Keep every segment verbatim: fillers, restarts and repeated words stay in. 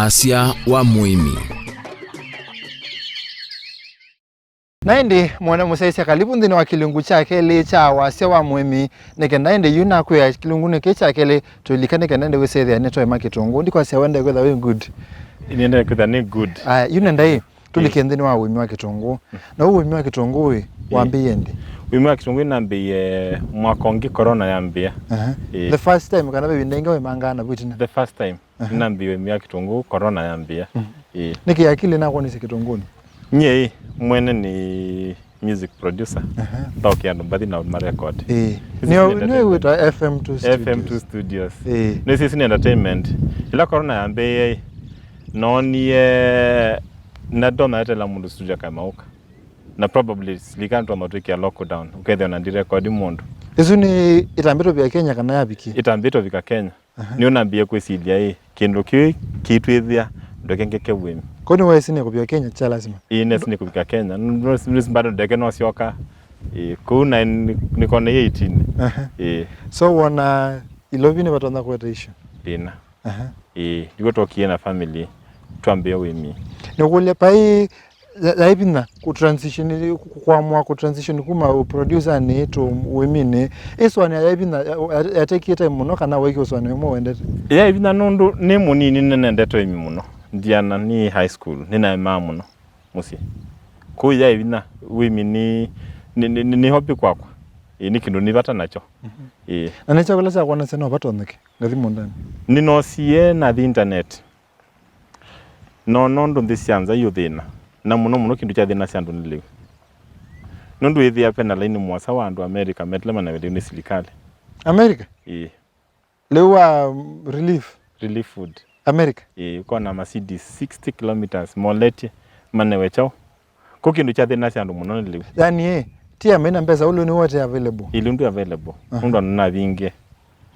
Wasya wa mũĩmi. Na ĩndĩ, mwene mũsyaĩĩsya, kalivu nthĩnĩ wa kĩlungu kya kelĩ kya wasya wa mũĩmi. Nĩ kenda ĩndĩ yu nakwĩa kĩlungunĩ kĩĩ kya kelĩ, tũilika nĩ kenda ĩndĩ wĩsethĩa nĩtwaĩma kĩtũngũũ. Ndikwasya wende kwĩtha wĩ good. Nĩendee kwĩtha nĩ good. Aya, yu nenda ĩ, tũlike nthĩnĩ wa ũĩmi wa kĩtũngũũ. Na ũũ ũĩmi wa kĩtũngũũ ĩ, wambĩĩe ĩndĩ? Ũĩmi wa kĩtũngũũ nambĩĩe mwaka ũngĩ corona yambĩĩa. Aha. Ĩĩ. The first time, kana ĩvinda ĩngĩ waĩmangaa na vitina? The first time. Aha. Nambĩĩe ũĩmi wa kĩtũngũũ corona yambĩĩa. Mhm. Ĩĩ. Nĩkĩ akili nakwonisye kĩtũngũũnĩ? Nyie ĩ, mwene nĩ music producer. Aha. Thaũkĩa andũ mbathi na marecord. Ĩĩ. Nĩyo, nĩyo ĩwĩtwa F M two Studios. F M two Studios. Ĩĩ. Nĩ sisi nĩ entertainment. Ĩla corona yambĩĩe ĩ, noonie na ndonya eteela mũndũ studio akaema ũka. Na probably silikalĩ twamatwĩkĩa lockdown, ũkethĩa ona ndirecord mũndũ. Ĩsu nĩ ĩtambĩtwe vya Kenya kana yavikie? Ĩtambĩtwe vika Kenya. Aha. Nĩyo nambĩĩe kwĩsilya ĩ, kĩndũ kĩĩ kĩitwĩthĩa, ndeke ngeke ũĩmi. Kũu nĩweesĩ nĩ kũvika Kenya kya lasima? Ĩĩ, neesĩ nĩ kũvika Kenya. Nũsĩ bado ndeke nosyoka. Ĩĩ, kũu na nĩ-, nĩkoneie ĩtinĩ. Aha. Ĩĩ. So wona Ilovi nĩvatonya kũete issue? Thĩna. Aha. Ĩĩ, nĩw'o twokie na family, twambĩĩa ũĩmi. Nĩkũlya paĩ ya, yaĩ vinya kũ transition, kũ-, kũamũa kũ transition kuma ũ producer-nĩ to ũĩminĩ. Ĩsũanĩa yaĩ vinya, ya, ya, yatekie time mũno kana waĩkĩe ũsũanĩa ũmwe wendete? Yaĩ vinya nũndũ nĩ mũnini nĩnendete ũĩmi mũno. Ndiana nĩ high school, nĩnaemaa mũno mũsyĩ. Kũu yaĩ vinya, ũĩmi nĩ, nĩ, nĩ, nĩ, nĩ hobby kwakwa. Ĩĩ, nĩ kĩndũ nĩ vata nakyo. Mhm. Ĩĩ. Na nĩ kyaũ kĩla kyakwonasya no vatonyeke ngathi mũũndanĩ? Nĩnoosie nathi internet. Noona ũndũ nthĩ sya nza iũthĩna, na mũno mũno kĩndũ kyathĩnasya andũ nĩ lĩu. Nũndũ wĩthĩa ve na laini mũasa wa andũ America metĩle manewe lĩu nĩ silikalĩ. America? Ĩĩ. Lĩu wa, mm, relief? Relief food. America? Ĩĩ, ũkona Mercedes sixty kilometers moletye manewe kyaũ? Kũ kĩndũ kyathĩnasya andũ mũno nĩ lĩu. Yani, ĩ, ti amina mbesa, ũlũ nĩ wote available. Ĩĩ, lĩu ndwĩ available. Aha. Nũndũ andũ navingĩe.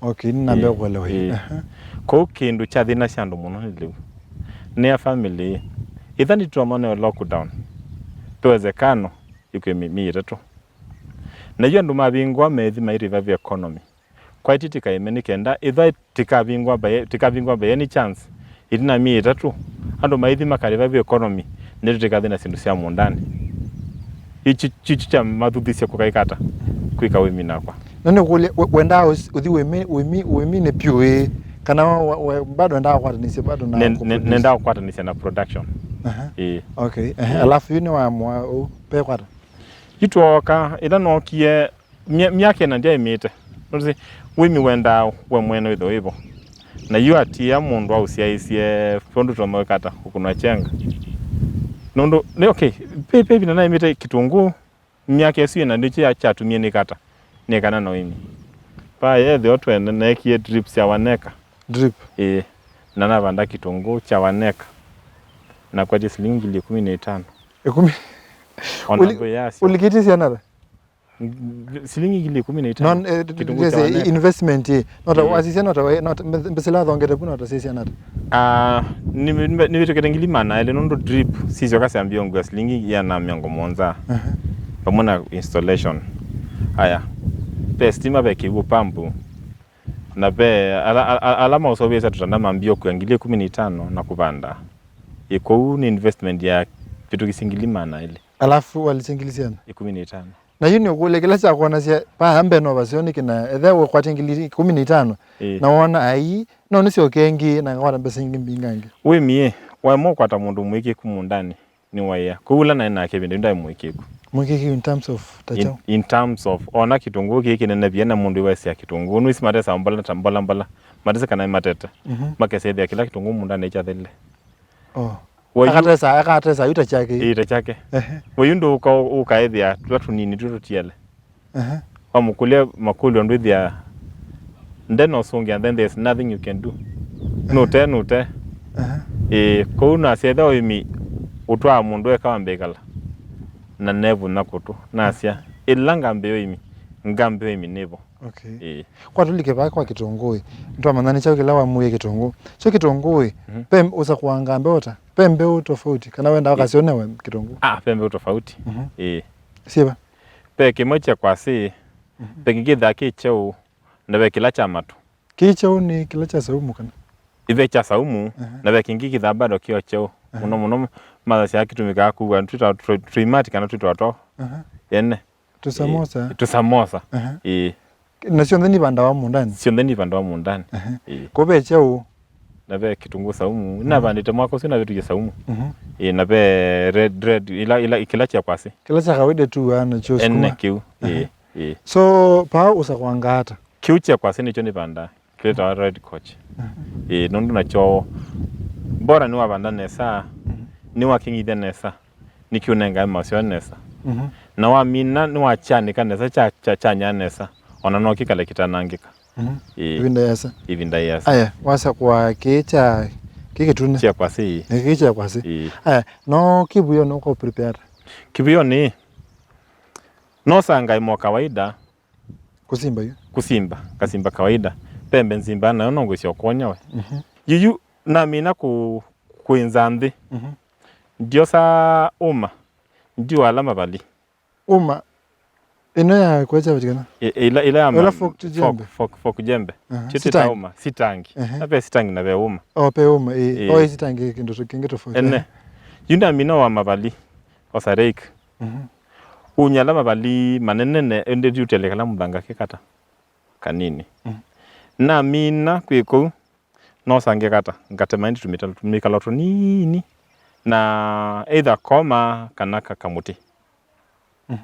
Okay, nĩnambĩa kũelewa. Ĩĩ. Aha. Kũu kĩndũ kyathĩnasya andũ mũno nĩ lĩu. Nĩ a family, ĩtha nĩtũtonya manewe lockdown, ve wezekano ĩkw'e mĩ-, myei ĩtatũ. Na yu andũ mavingũa methi mai revive economy. Kwaĩ ti tĩkaĩme nĩ kenda, ĩtha tĩkavingwa by, tĩkavingwa by any chance, ĩtina wa myei ĩtatũ, andũ maithi makarĩva vyu economy, ndeto tĩkathi na syĩndũ sya mũũndanĩ. Ichu, ichu kyamathuthĩsye kũkaĩka ata kwĩka ũĩmi nakwa. Na nĩkũlya, we-, wendaa ũs-, ũthi ũĩmi, ũĩmi, ũĩminĩ pyũ ĩ? Kana wa, wa, bado wendaa kũkwatanĩsya bado na ne-, ne-, kũproduce? Nendaa kũkwatanĩsya na production. Aha. Ĩĩ. Okay, ehe. Ĩĩ. Alafu yu nĩwaamũa ũ, pekwata? Yu twooka, ĩla nookie, Mya-, myaka ĩna ndyaĩmĩte. Nũndũ ũĩmi wendaa we mwene wĩthwe wĩvo. Na yu atiĩa mũndũ aũsyaĩĩsye ũndũ tũtonya kwĩka ata, kũkũnwa kyenga. Nũndũ, nĩ okay, ve, ve ĩvinda naĩmĩte kĩtũngũũ, myaka ĩsu ĩna nĩkyo ya, kyatumie nĩka ata, nĩkana na ũĩmi. Vaa yeethĩwa twene neekie drip sya one acre. Drip? Ĩĩ. Na navanda kĩtũngũũ kya one acre. Na kwatye silingi ngili ĩkũmi na itano. Ĩkũmi? Ona mbei yasyo. Ũlikĩtie syana ata? Silingi ngili ĩkũmi na itano. Non, eh, kĩtũngũũ kya one acre. Investment ĩ. Nota, ĩĩ, wasisya nota, nota, mbe-, mbesĩla thongete vu nota sisya nata? Ah, nĩ, nĩ, nĩvĩtũkĩte ngili maana elĩ nũndũ drip sisyoka syambie ũngua silingi ĩana mĩongo mũonza. Aha. Vamwe na installation. Aya. Ve stima, ve kĩw'ũ, pampu. Na ve ala, ala, ala maũseũvĩsya tũtanda mambie ũkua ngili ĩkũmi na itano na kũvanda. Ĩ, kwoou nĩ investment ya vĩtũkĩsye ngili maana elĩ. Alafu walisye ngili syana? Ĩkũmi na itano. Na yu nĩũkũlya kĩla kyakwonasya vaa mbee no vaseo nĩkĩ na ethĩwa ũkwatya ngili ĩkũmi na itano, ĩĩ, na wona ai, no nĩsyoke ĩngĩ na ngakwata mbesa ingĩ mbingangĩ. Wĩmie, waema ũkwata mũndũ mũĩkĩĩku mũũndanĩ, nĩwaĩa. Kwoou ũla naĩ nake ĩvinda yu ndaĩ mũĩkĩĩku. Mũĩkĩĩku in terms of ta kyaũ? In, in terms of, ona kĩtũngũũ kĩĩ kĩnene via na mũndũ ĩwesĩa kĩtũngũũ. Nũĩsĩ matesa mbola ta mbola mbola. Matese kana matete. Mhm. Makesethĩa kĩla kĩtũngũũ mũũndanĩ kyathelile. Oh. Wayũ akatesa, akatesa yu ta kyake. Ĩĩ, ta kyake. Ehe. Wayũ ndũũka ũ-, ũkaĩthĩa tũla tũnini tũtũtiele. Ehe. Wamũkũlya makũlyo ndwĩthĩa nde na ũsũngĩa, and then there's nothing you can do. Ehe. Nũte, nũte. Ehe. Ĩĩ, kwoou nasya ethĩwa ũĩmi ũtwaa mũndũ eka wambĩkala. Na nevunya kũtũ. Nasya, ĩla ngambĩĩa ũĩmi, ngambĩĩa ũĩmi nĩvo. Okay. Ĩĩ. Kwa tũlike vaa kwa kĩtũngũũ ĩ. Nĩtwamanya nĩ kyaũ kĩla wamũie kĩtũngũũ. Kyo kĩtũngũũ ĩ, mhm, ve ũsakuangaa mbeũ ta? Ve mbeũ tofauti? Kana wendaa, ĩĩ, ũkasyonewe kĩtũngũũ? Ah, ve mbeũ tofauti. Mhm. Ĩĩ. Syĩva? Ve kĩmwe kya kwasĩ, mhm, ve kĩngĩ kĩthaa kĩ kyeũ, na ve kĩla kya matũ. Kĩĩ kyeũ nĩ kĩla kya saumu kana? Ve kya saumu, aha, na ve kĩngĩ kĩthaa bado kĩo kyeũ. Aha. Mũno mũno mathasya kĩtũmĩkaa kũua twĩtawa tũ-, tũimati kana twĩtawa too. Aha. Ene. Tũsamosa. Ĩ, tũsamosa. Aha. Ĩ. Na syonthe nivandawa mũũndanĩ? Syonthe nivandawa mũũndanĩ. Aha. Ĩ. Kũu ve kyeũ? Na ve kĩtũngũũ saumu. Mhm. Navandĩte mwaka ũsu navĩtũkie saumu. Mhm. Ĩ, na ve red, red, ila, ila, kĩla kya kwasĩ. Kĩla kya kawaida tu, ah, nakyo sukuma. Ene kĩu. Aha. Ĩ, ĩ. So, paa ũsakũangaa ata? Kĩu kya kwasĩ nĩkyo nĩvandaa. Kĩtawa red coach. Mhm. Ĩĩ, nũndũ nakyo bora nĩwavanda nesa, mhm, nĩwakĩng'ithya nesa, nĩkĩũnengae maseo nesa. Mhm. Na wamina nĩwakyanĩka nesa, kya, kya, kyanyaa nesa, ona no kĩkale kĩtanangĩka. Mhm. Ĩĩ. Ĩvinda yĩasa. Ĩvinda yĩasa. Aya, wasakũa kĩĩ kya, kĩ kĩtune? Kya kwasĩ, ĩĩ. Ĩĩ, kĩĩ kya kwasĩ. Ĩĩ. Aya, no kĩvuĩonĩ ũko prepare ata? Kĩvuĩonĩ, no sangae mo kawaida, Kũsimba yu? Kũsimba, ngasimba kawaida. Pembe nsimba nayo no ngwĩsya ũkonya we. Mhm. Yuyu namina kũ-, kwĩnza nthĩ. Mhm. Ndiosa ũma, ndiũala mavali. Ũma? Ĩno ya kwekya vatikana? Ĩ-, ĩla, ĩla ya ĩla ma-, fork to fork, jembe? Fork, fork jembe. Aha, kyo twĩtaa sitangi. Ũma, sitangi. Ehe. Na ve sitangi na ve ũma. Oh, pe ũma, ĩ. Ĩ. Oh, ĩ sitangi kĩndũ kĩ-, kĩngĩ tofauti. Ene. Ehe. Yu namina wa mavali, osa rake. Mhm. Unyala mavali manenene, ĩndĩ ndiũtelekela mũthanga kĩkata kanini. Mhm. Namina kwĩ kũu, nosa ngĩkata, ngatema ĩndĩ tũmĩta-, tũmĩkalo tũnini, na either koma kana ka-, kamũtĩ. Mhm.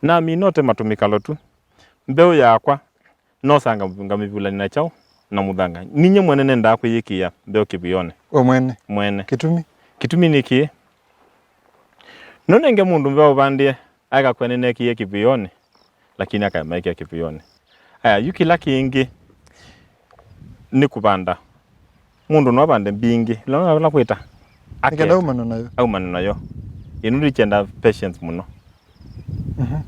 Namina ũtema tũmĩkalo tu, mbeũ yakwa, nosa nga-, ngamĩvulany'a na kyaũ? Na mũthanga. Ninyie mwene nendaa kwĩyĩkĩĩa mbeũ kĩvuĩonĩ. We mwene? Mwene. Kĩtumi? Kĩtumi nĩ kĩĩ? Nũnenge mũndũ mbeũ ũvandĩe, aeka kwene nekĩie kĩvuĩonĩ, lakini akaemaĩkĩa kĩvuĩonĩ. Aya, yu kĩla kĩngĩ nĩ kũvanda. Mũndũ no avande mbingĩ, ĩla, ĩla kwĩta, nĩkenda aketa, aumane nayo. Aumane nayo. Ĩ, nũndũ ikyenda patience mũno. Mhm.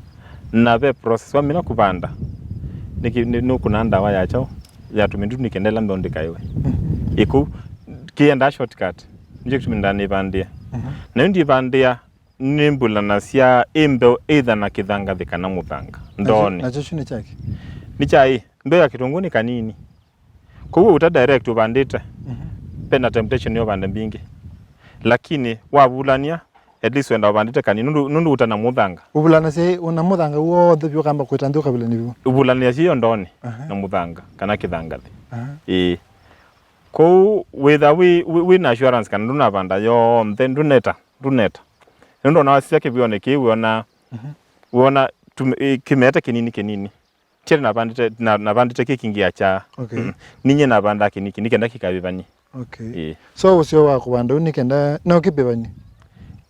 Na ve process wamina kũvanda, nĩkĩ-, nĩ-, nũkũna ndawa ya kyaũ? Ya tũmĩndũ nĩkenda ĩla mbeũ ndĩkaĩwe. Mhm. Ĩ kũu, kĩendaa shortcut, nĩkyo kĩtumi ndanĩvandĩa. Mhm. Na yu ndivandĩa, nĩmbulanasya ĩ mbeũ either na kĩthangathĩ kana mũthanga. Nakyo, ndoonĩ. Nakyo kyu nĩ kyakĩ? Nĩ kya ĩ, mbeũ ya kĩtũngũũ nĩ kanini. Kwoou ũta direct ũvandĩte, mhm, ve na temptation ya ũvande mbingĩ. Lakini wavulany'a, at least wenda ũvandĩte kanini, nũndũ, nũndũ ũta na mũthanga. Ũvulanasya ĩ, ũna mũthanga w'onthe vyũ ũkamba kũĩta nthĩ ũkavulany'a vyũ? Ũvulanĩasya ĩyo ndoonĩ, aha, na mũthanga, kana kĩthangathĩ. Aha. Ĩĩ. Kwoou wĩtha wĩ, wĩ, wĩ na assurance kana ndũnavanda yonthe, ndũneta, ndũneta. Nũndũ ona wasisya kĩvuĩonĩ kĩu wĩona, mhm, wĩona tũm-, ĩ, kĩmete kĩnini kĩnini. Kyerĩ navandĩte, na, navandĩte kĩ kĩngĩ ya kyaa. Okay. Mm. Ninyie navandaa kĩniki, nĩkenda kĩkavĩvany'e. Okay. Ĩĩ. So ũseo wa kũvanda ũu nĩkenda no kĩvĩvany'e?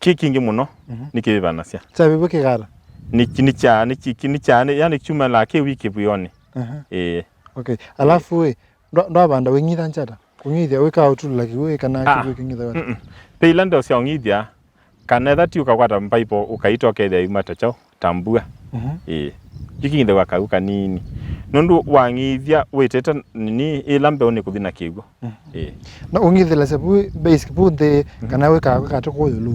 Kĩ kĩngĩ mũno, mhm, nĩkĩvĩvanasya. Kyavĩvw'e kĩkala? Nĩ, nĩ kyaa, nĩ kĩ, nĩ kyaa, nĩ, yani kyumalaa kĩ wiki kĩvuĩonĩ. Aha. Ĩĩ. Okay. Alafu ĩ, ndwa-, ndwavanda wĩng'itha nzata? Kũng'ithya wĩkaa ũtulula kĩw'ũ ĩ kana, ah, kĩw'ũ kĩng'ithawa ata? Mm-mm. Ve ila ndeũsya ũng'ithya, kana etha ti ũkakwata mbaipo ũkaita ũkethĩa yuma ta kyaũ, ta mbua. Mhm. Ĩĩ. Yu kĩng'ithaw'a kaũ kanini. Nũndũ wang'ithya wĩtĩte nini ĩla mbeũ nĩkũthi na kĩw'ũ. Mhm. Ĩĩ. Na ũng'ithĩlasya vu base vu nthĩ, mhm, kana wĩkaa kwĩ katĩ kũũ ĩũlũ?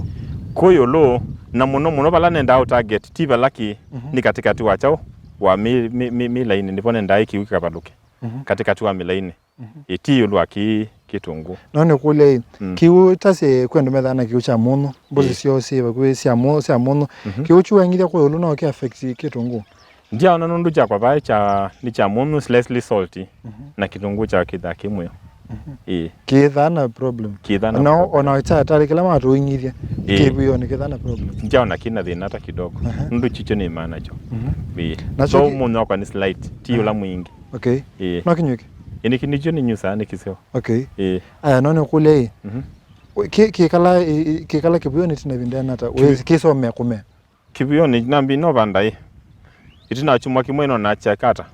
Kũũ ĩũlũ, na mũno mũno vala nendaa ũ target, ti vala kĩ, mhm, nĩ katĩkatĩ wa kyaũ, wa mĩ-, mĩ-, mĩ-, mĩlainĩ, nĩvo nendaa ĩ kĩw'ũ kĩkavalũke. Mhm. Katĩkatĩ wa mĩlainĩ. Mhm. Ĩ, ti ĩũlũ wa kĩ-, kĩtũngũ. No nĩkũlye ĩ, mm, kĩw'ũ ta syĩ kwĩ andũ methaa na kĩw'ũ kya mũnyũ, mbũsĩ, ĩ, syoo syĩ vakuvĩ sya mũ-, sya mũnyũ. Mhm. Kĩw'ũ kyu weng'ithya kũũ ĩũlũ no kĩ affect kĩtũngũ? Ndyaona nũndũ kyakwa vaa kya, nĩ kya mũnyũ, it's less salt, mhm, na kĩtũngũ kya kĩthaa kĩ mũyo. Mhm. Ĩĩ. Kĩthaa na problem. Kĩthaa na, no, problem. Ona kya tarĩ kĩla matũing'ithya, ĩĩ, kĩvuĩonĩ kĩthaa na problem. Ndyaona kĩna thĩna hata kidogo. Aha. Nũndũ kikyo nĩ maana kyo. Mhm. Ĩĩ. Nakyo though kĩ-, mũnyũ wakwa nĩ slight, ti, aha, ũla mwingĩ. Okay. Ĩĩ. No kĩnyw'ĩke? Ĩĩ, nĩkĩ nĩkyo nĩnyusaa nĩ kĩseo. Okay. Ĩĩ. Aya, no nĩkũlye ĩ. Mhm. Kĩ-, kĩkala, ĩ-, ĩ-, kĩkala kĩvuĩonĩ ĩtina ĩvinda yĩana ata? Kĩvi- Wĩ-, kĩsomea kũmea? Kĩvuĩonĩ nambi no vanda ĩ. Ĩtina wa kyumwa kĩmwe no nakya kata.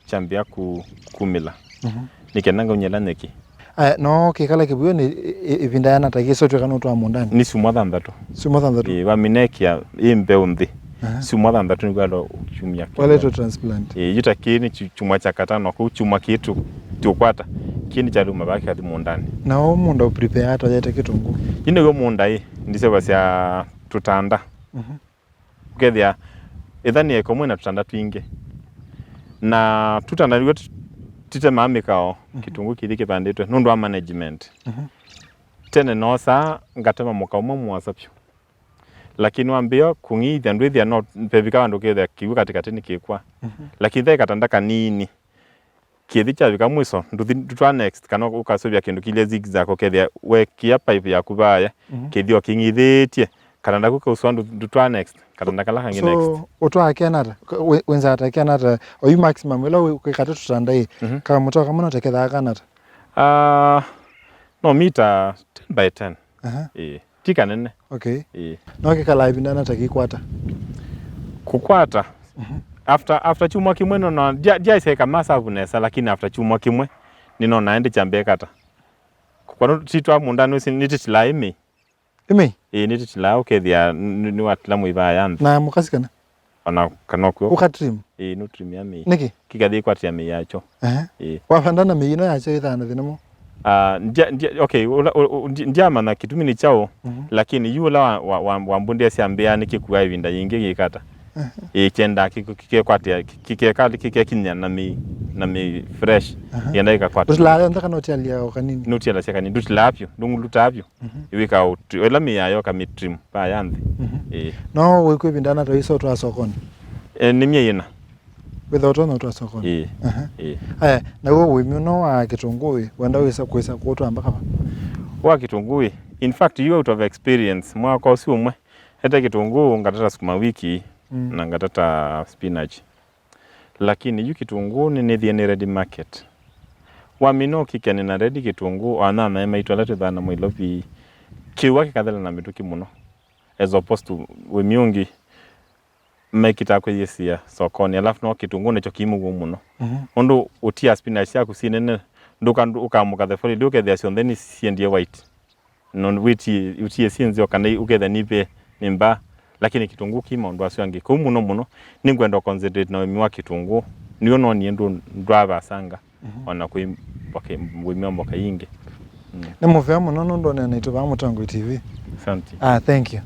Kyambĩa ku-, kumĩla. Mhm. Nĩkenda ngaunye ĩla nyeki. Aya, no kĩkala kĩvuĩonĩ ĩ-, ĩ-, ĩvinda yĩana ata kĩsotw'ĩka nũtwaa mũũndanĩ? Nĩ syumwa thanthatũ. Syumwa thanthatũ? Ĩĩ, waminekĩa ĩ mbeũ nthĩ. Aha. Syumwa thanthatũ nĩkwalo kyumya kĩmwe. Waletwe transplant. Ĩĩ, yu ta kĩĩ nĩ kyu-, kyumwa kya katano, kũu kyumwa kĩĩ tũ-, tũkwata, kĩĩ nĩ kyaluma vaa kĩkathi mũũndanĩ. Na ũũ mũũnda ũ prepare ata yete kĩtũngũ? Yu nĩw'o mũũnda ĩ, ndisevasya tũtanda. Mhm. Ũkethĩa ĩtha nĩ eka ũmwe na tũtanda twingĩ. Na tũtanda nĩw'o tũ-, Titemaa mĩkao, mhm, kĩtunguu kĩthi kĩvandĩtwe nũndũ wa management. Mhm. Tene noosaa ngatema mũka ũmwe mũasa vyũ. Lakini wambĩĩa kũng'ithya ndwĩthĩa no vevika vandũ kethĩa kĩw'ũ katĩkatĩ nĩkĩkwa. Mhm. Lakini ve katanda kanini. Kĩthi kyavika mwiso, ndũthi ndũtwaa next, kana ũkasũvya kĩndũ kĩilye zigzag, ũkethĩa weekĩa pipe yaku vaya, mhm, kĩthi o kĩng'ithĩtye, katanda kau kausũa ndũ- ndũtwaa next, katanda kala kangĩ next. So, ũtwaa kena ata? Wĩ- wĩnzaa ta kena ata? Oyu maximum ĩla wĩ- wĩkate tũtanda ĩ, mhm, kamũtwaa kamwe no ta kethaa kana ata? Ah, no mita ten by ten. Aha. Ĩĩ. Ti kanene. Okay. Ĩĩ. No kĩkalaa ĩvinda na ta kĩkwata? Kũkwata. Mhm. After, after kyumwa kĩmwe nona, ndya- ndyaiseka masavu nesa, lakini after kyumwa kĩmwe, nĩnonaa ĩndĩ kyambĩe kata. Kwa nũ- titwa mũnda nũsi nĩtĩtilaa ĩmĩ. Ĩmĩ? Ĩĩ, nĩtĩtilaa ũkethĩa nĩ- nĩwatila mũivaa ya nthĩ. Na mũkasi kana? Ona kana kw'o. Ũka trim? Ĩĩ, nũtrimia mĩi. Nĩkĩ? Kĩkathi kwatĩa mĩi yakyo. Ehe. Ĩĩ. Wavanda na mĩi ĩno yakyo ĩthaa na thĩna mũ? Ah, ndia- ndia- okay, ũla- ũ- ũ- ndi- ndiamanya kĩtumi nĩ kyaũ, mhm, lakini yu ũla wa- wa- wa- wambundie syambĩa nĩkĩkuaa ĩvinda yingĩ gĩkata. Ehe. Ĩĩ, kyendaa kĩ- kĩ- kĩkekwatĩa, kĩ- kĩkeka- kĩkekinya na mĩi, na mĩi fresh. Ehe. Yenda ĩkakwata. Ndũtilaa yonthe kana ũtialia o kanini? Nũtialasya kanini, ndũtilaa vyũ, ndũng'ulutaa vyũ. Mhm. Ĩwĩkaa ũtwi- ĩla mĩĩ yayo kamĩtrim vaa ya nthĩ. Mhm. Ĩĩ. No wĩkw'a ĩvinda na ta iso twa sokoni? E, nĩ myei ĩna. Wĩtha ũtonya ũtwa sokoni? Ĩĩ. Aha. Ĩĩ. Aya, naw'o ũĩmi ũno wa kĩtũngũĩ wenda wĩsa kwĩsa kũtwaa mpaka va? Wa kĩtũngũĩ, in fact, you out of experience, mwaka ũsu ũmwe ete kĩtũngũũ ngatata sukuma wiki, mm, na ngatata spinach. Lakini yu kĩtũngũũ nĩnĩthie nĩ ready market. Wamina ũkĩkene na ready kĩtũngũũ, o anyanya maitũ ala twĩthaa namo Nairobi, kĩw'a kĩkathela na mĩtũkĩ mũno, as opposed to wĩmi ũngĩ mekĩtaa kwĩyĩsĩa sokoni, alafu no kĩtũngũũ nĩkyo kĩ mũw'o mũno. Mhm. Ũndũ ũtia spinach syaku syĩ nene, ndũka- ndũ- ũkamũka the following day ũkethĩa syonthe nĩ siendie white. No wĩtie, ũtie syĩ nzeo kana ũkethĩa nĩ ve nĩ mbaa, lakini kĩtũngũũ kĩ maũndũ asu angĩ. Kwoou mũno mũno, nĩngwenda concentrate na ũĩmi wa kĩtũngũũ, nĩw'o nonie ndũ- ndwavasanga, mhm, ona kwĩ mboka- wĩmi wa mboka ingĩ. Mm. Nĩ mũvea mũno nũndũ ũneena naitũ vaa Mũtongoi T V. Asante. Ah, thank you.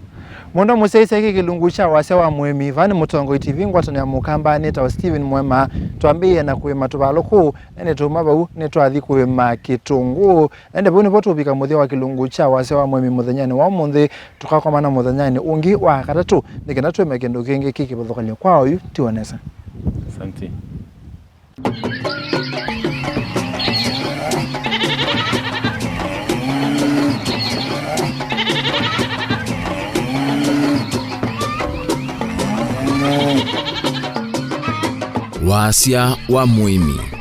Mũndũ mũsyaisya kĩ kĩlungu kya wasya wa mũĩmi, vaa nĩ Mũtongoi T V, ngwatanĩo ya Mũkamba nĩtawa Steven Mwema. Twambĩĩe na kũĩma tũvalũkũ, na nĩtuma vau nĩtwathi kũĩma kĩtũngũũ. Ende vau nĩvo tũvika mũthya wa kĩlungu kya wasya wa mũĩmi mũthenyanĩ wa ũmũnthĩ. Tũkakomana mũthenyanĩ ũngĩ wa katatũ nĩ kenda twĩme kĩndũ kĩngĩ kĩ kĩvathũkany'o kwa oyu tiwa nesa. Asante. Wasya wa mũĩmi.